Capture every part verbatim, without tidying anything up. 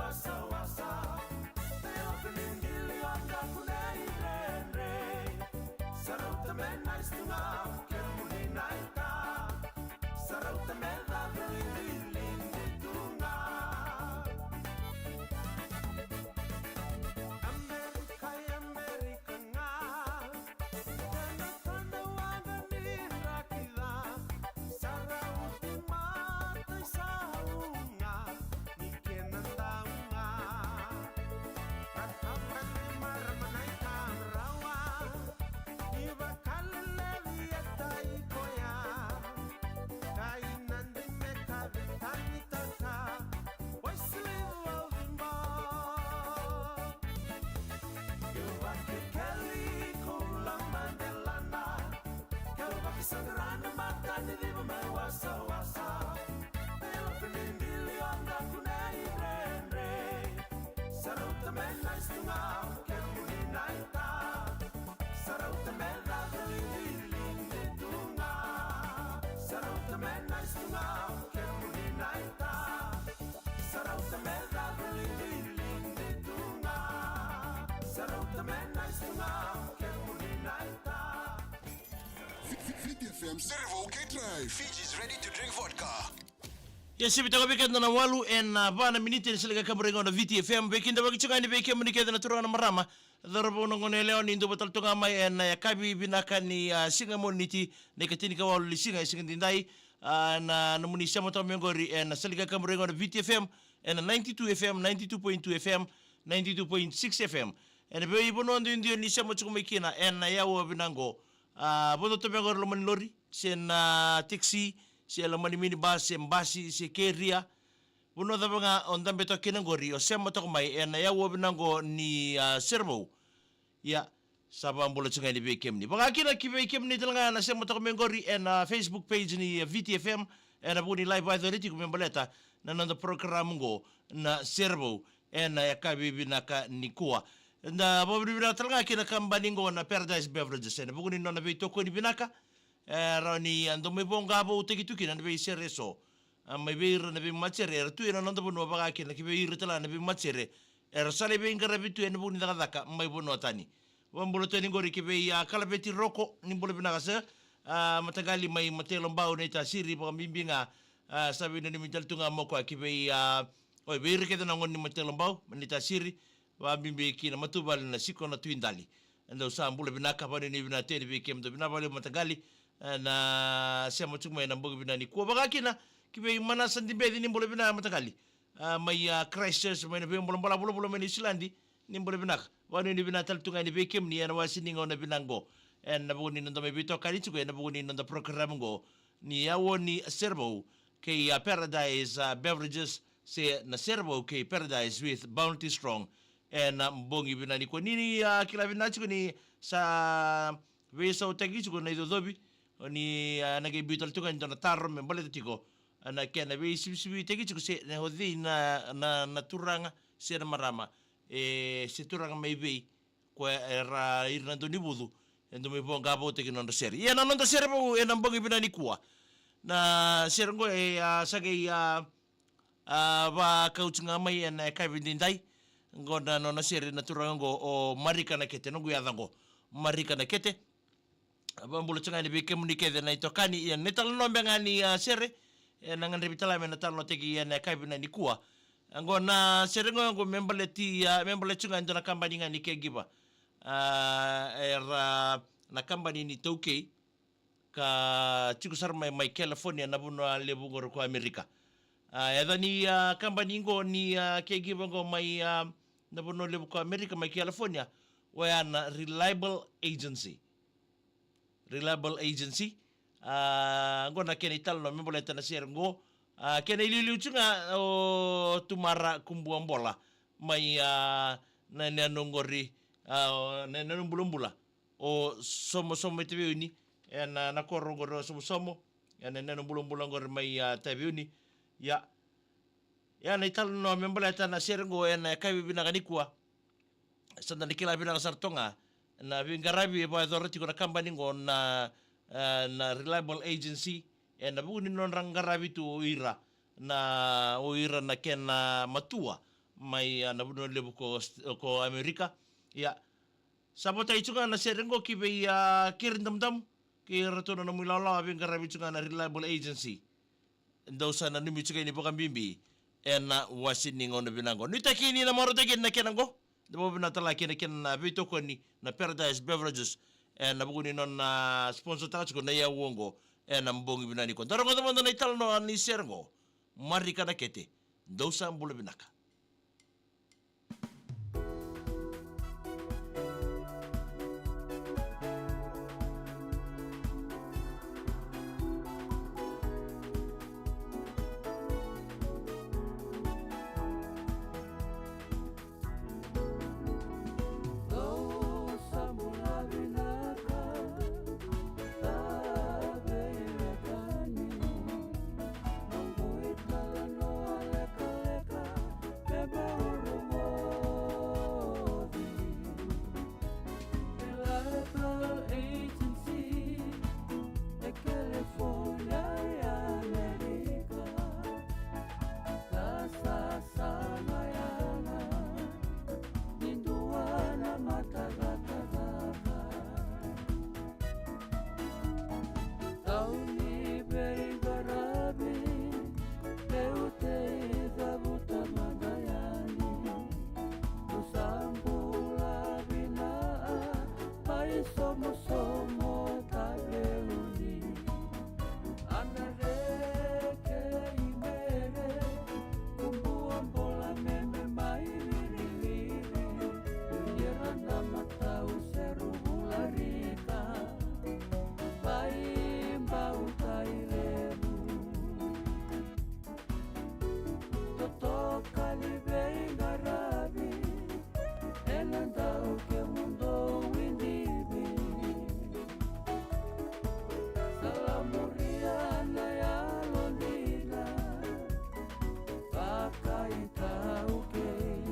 Wasawasa, te oka ni dili o daku nei rere. Sa rauta me nice tu ga o kemuni naita. Sa rauta me cava lilili tu ga. Amerika, Amerika ga. Ena tadra waqa ni raki ca. Sa rauti matai saunga ni kena daunga. Ka taba ni marama na i ka rawa. Ni vakaleleci e tai koya. Ka i nadi me ka vetanitaka. Wai sili vauci ba. Keu vakekeli ko ula madelana. Keu vakasaqara na mata ni civa mai wasawasa. Keu vakadidili o daku nei rere. Sa rauta me nice tu ga o kemuni naita. Sa rauta me cava lilili tu ga. Sa rauta me nice tu ga o kemuni naita. Sa rauta me cava lilili tu ga. Sa rauta me nice tu ga o kemuni naita. V-, V-, Viti F M, Serevou, K Drive. Fiji is ready to drink vodka. Ia, sa vei toka vei keda na walu ena va na miniti ena sala ni kaburaki qo na Viti F M. Veikidavaki tiko ga yani vei kemuni kece na turaga na marama, cauravou, na goneyalewa, ni dou vata tale tu ga mai ena yakavi vinaka ni, a, siga Moniti, na ikatinikawalu ni siga, e siga edaidai. A, na nomuni sema toka mai qori ena sala ni kaburaki qo na Viti F M, ena ninety-two F M, ninety-two point two F M, ninety-two point six F M. Ena veivanua duidui ni sema tiko mai kina ena aua vinaka qo. A, vodo toka mai qori loma ni lori, se na taxi, se loma ni minibus, se basi, se keria. Vanua cava ga o dabe toka kina qori, o sema toka mai ena aua vinaka qo ni, a, Serevou. Ia, sa vakabula tiko ga yani vei kemuni. Vaka kina ki vei kemuni tale ga na sema toka mai qori ena Facebook page ni, a, Viti F M, ena vuku ni live ai cori tiko me baleta na noda program qo na Serevou ena yakavi vinaka nikua. Da vakavinavinaka tale ga ki na kabani qo na Paradise Beverages ena vuku ni nona veitokoni vinaka. E rawa ni a dau mai voqa voutaki tu kina na veisere eso. A, mai vei ira na veimatasere era tu ena noda vanua, vaka kina ki vei ira tale ga na veimatasere era sa lai veiqaravi tu ena vuku ni cakacaka mai vanua tani. Vakabula tu yani qori ki vei, a, Kalaveti Roko, ni bula vinaka sir. A, mataqali mai Matailobau, Naitasiri, vakabibi ga, a, sa veinanumi tale tu ga mo koya ki vei, a, oi, vei ira kece na gone ni Matailobau, Naitasiri, vakabibi ki na matavuvale na Siko na Tui Dali. E dau sa bula vinaka, vakanuinui vinaka tu yani vei kemudou. Vinaka vakalevu mataqali, e, na sema tiko mai ena bogi vinaka nikua. Vaka kina ki vei Manasa Dibeci, ni bula vinaka mataqali. A, mai, a, Christchurch, mai na veibola balavu vulavula mai Niusiladi, ni bula vinaka. Vakanuinui vinaka tale tu ga yani vei kemuni ena wase ni gauna vinaka qo. Ena vuku ni noda mai veitokani tiko ena vuku ni noda program qo ni aua ni Serevou kei, a, Paradise, a, Beverages, se na Serevou kei Paradise with Bounty Strong. Ena bogi vinaka nikua ni, ni, a, kila vinaka tiko ni sa veisautaki tiko na icocovi, o ni, a, na qai biu tale tiko ga e dua na taro me baleta tiko, a, na kena veisivisivitaki tiko se na o cei na, na, na turaga se na marama, e, se turaga mai vei, koya era ira na dau ni vucu e dau mai voqa voutaki na nodra sere. Ia na noda Serevou ena bogi vinaka nikua. Na sere qo e, a, sa qai, a, a, vakauti ga mai ena yakavi edaidai. Qo na nona sere na turaga qo o Marika Nakete, noqu yaca qo, Marika Nakete. Vakabula tiko ga yani vei kemuni kece na itokani, ia na italanoa beka ga ni, a, sere ena gadrevi tale ga me na talanoataki ena yakavi vinaka nikua. Qo na sere qo, qo me baleti, a, me baleti tiko ga e dua na kabani ga ni caregiver. A, era na kabani ni taukei ka tiko sara mai, mai California, na vanua levu qori ko Amerika. A, e yaca ni, a, kabani qo ni, a, caregiver qo mai, a, na vanua levu ko Amerika, mai California, oya na Reliable Agency. Reliable Agency. A, qo na kena italanoa me baleta na sere qo. A, kena iliuliu tiko ga o Tumara Kubuabola mai, a, na yanuyanu qori, a, o, na yanuyanu bulabula o Somosomo e Taveuni, ena, na koro qori o Somosomo, ena yanuyanu bulabula qori mai, a, Taveuni. Ia, ia na italanoa me baleta na sere qo ena yakavi vinaka nikua. Sa da na kila vinaka sara toka ga na veiqaravi e vakayacora tiko na kabani qo na, e, na Reliable Agency, ena vuku ni nodra qaravi tu o ira na, o ira na kena matua mai, a, na vanua levu ko, ko Amerika. Ia, sa votai tu ga na sere qo ki vei, a, Kiri Damudamu, kei ratou na nomu ilawalawa, veiqaravi tu ga na Reliable Agency. Dou sa nanumi tu ga ni vakabibi ena wase ni gauna vinaka qo. Nuitaki ni na marautaki na kena qo. Da vakavinavinaka tale kina kei na veitokoni na Paradise Beverages ena vuku ni nona sponsor taka tiko na iyau oqo ena bogi vinaka nikua. Da rogoca mada na italanoa ni sere qo. Marika Nakete. Dou sa bula vinaka. Reliable Agency, e California e Amerika. Ka sasala yana ni dua na matakatakataka. Kau ni veiqaravi, meu tei cavuta mada yani. Dou sa bula vinaka, mai somosomo Taveuni. Ana reke i mere, kubua bola meme mai Viriviri. Ira na matau seru vula rika, mai bau tai levu. Totoka ni veiqaravi, ena dau kemudou idivi. Salamuria na yalodina, vakaitaukei.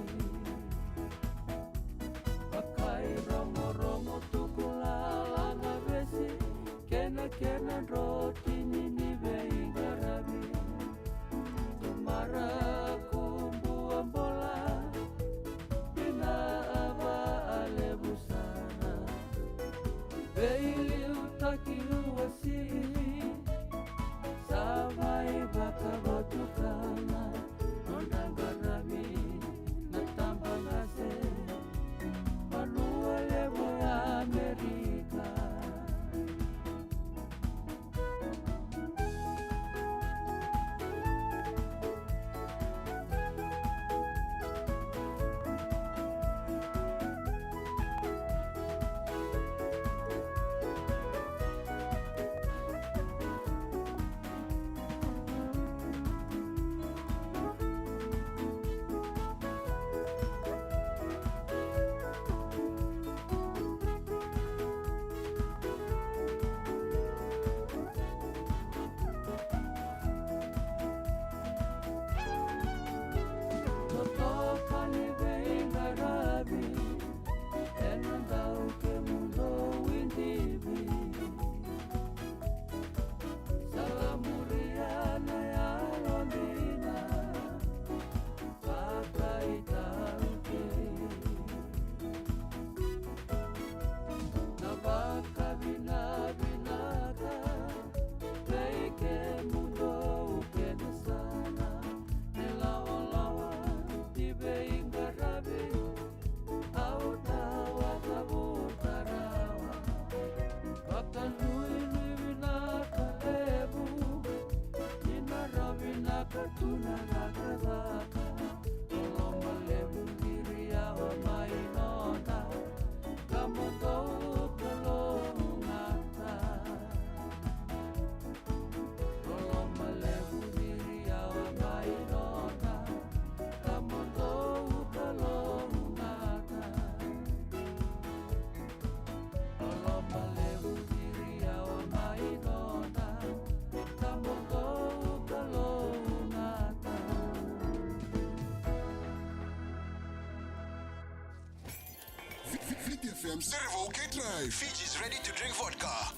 Vakairogorogo tuku lala na vesi, kena kena drotini ni veiqaravi. Tumara kubua bola, vinaka vakalevu sara. Veiliutaki uasivi, sa mai vakavotukana. Nodra qaravi na tabaqase, vanua levu ya Amerika. Totoka ni veiqaravi, ena dau kemudou idivi. Salamuria na yalodina, vakaitaukei. Na vakavinavinaka vei kemudou kece sara, na ilawalawa ni veiqaravi, au tawa cavuta rawa. Vakanuinui vinaka levu, ni na rawa vinaka tu na cakacaka. Loloma levu qiri yawa mai noda, ka mo dou kalougata. Loloma levu qiri yawa mai noda, ka mo dou kalougata. Loloma levu qiri yawa mai noda, ka mo dou kalougata. V-, V-, Viti F M, Serevou, K Drive. Fiji's ready to drink vodka.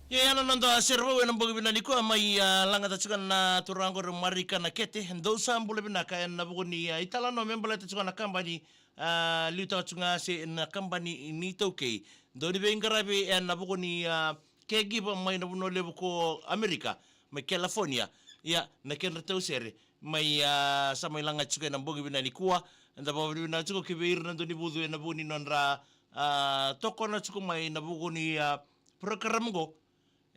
Ia, ia na noda serevou ena bogi vinaka nikua mai, a, lagata tiko na turaga qori Marika Nakete. Dou sa bula vinaka ena vuku ni, a, italanoa me baleta tiko na kabani, a, liutaka tiko ga se na kabani ni iTaukei. Dou ni veiqaravi ena vuku ni, a, caregiver mai na vanua levu ko Amerika, mai California. Ia, na kedratou sere mai, a, sa mai laga tiko ena bogi vinaka nikua. Eda vakavinavinaka tiko ki vei ira na dau ni vucu ena vuku ni nodra, a, tokona tiko mai na vuku ni, a, program qo.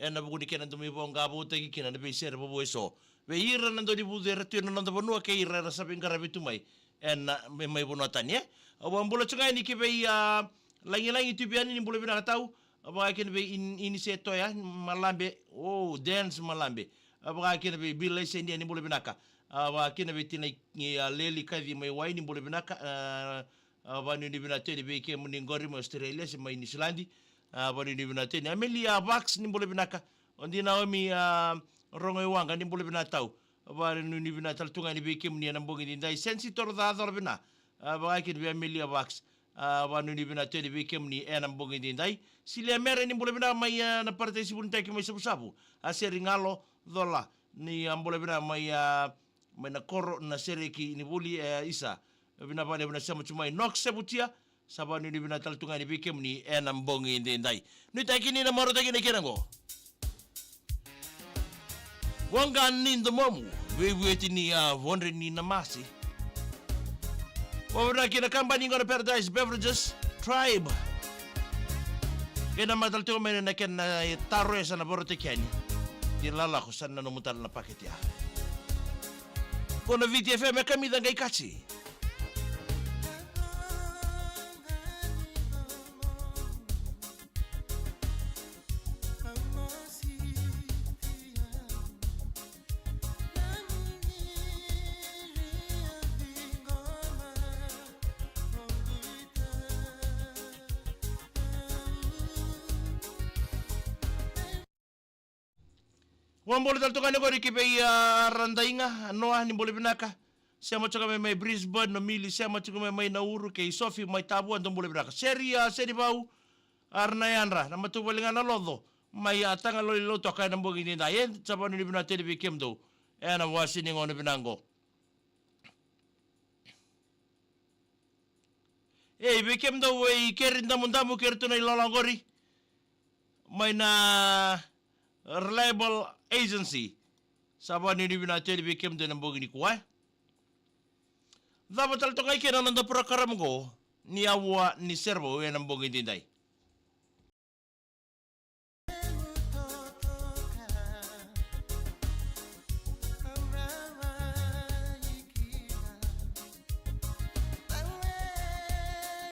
Ena vuku ni kena dau mai voqa voutaki kina na veisere vovou eso. Vei ira na dau ni vucu era tu ena noda vanua kei ira era sa veiqaravi tu mai ena, me mai vanua tani, e. Au vakabula tiko ga yani ki vei, a, Lagilagi Tupiani, ni bula vinaka tau. A, vaka kina vei In-, Inise Toya Malabe, o, Dance Malabe. A, vaka kina vei Billy Sendia, ni bula vinaka. A, vaka kina vei tinai, a, Leli Kaci mai Wai, ni bula vinaka. A, a, vakanuinui vinaka tale vei kemuni qori mai Australia se mai Niusiladi. A, vakanuinui vinaka tale. Amelia Vax, ni bula vinaka. O di Naomi, a, Rogoiwaqa, ni bula vinaka tau. A, vakanuinui vinaka tale tu ga yani vei kemuni ena bogi edaidai. Sensi Toro Cacoro vinaka. A, vaka kina vei Amelia Vax. A, vakanuinui vinaka tale vei kemuni ena bogi edaidai. Silia Mere, ni bula vinaka mai, a, na Paradise Vunitaki mai Savusavu. A, Seri Galo Cola, ni, a, bula vinaka mai, a, mai na koro na sereki ni vuli, e, isa. Vinaka vakalevu na sema tu mai. Nok Sevutia, sa vakanuinui vinaka tale tu ga yani vei kemuni ena bogi edaidai. Nuitaki ni na marautaki na kena qo. Voqa ni domomu, veivueti ni, a, vodre ni namasi. Vakavinavinaka kina kabani qo na Paradise Beverages, Tribe. Kei na matala tiko mai na kena, e, taro e sa na varautaki yani. Ni lalako sa na nomu tale na paketi ya. Ko na Viti F M e kamica qai kaci. Vakabula tale tu ga yani qori ki vei, a, Radaiga Noa, ni bula vinaka. Sema tiko mai mai Brisbane, o Mili, sema tiko mai mai Nauru, kei Sofi mai Tavua, dou bula vinaka. Seri, a, Seri Vau, a, ra na yadra, na matavuvale ga na Loco, mai, a, Tagaloli, Lautoka ena bogi edaidai. E, sa vakanuinui vinaka tale vei kemudou ena iwase ni gauna vinaka qo. E, vei kemudou e i keri damudamu, keri tu na ilola qori mai na Reliable Agency. Sa vakanuinui vinaka tale vei kemudou ena bogi nikua. Cava tale toka i kena noda program qo ni aua ni serevou ena bogi edaidai.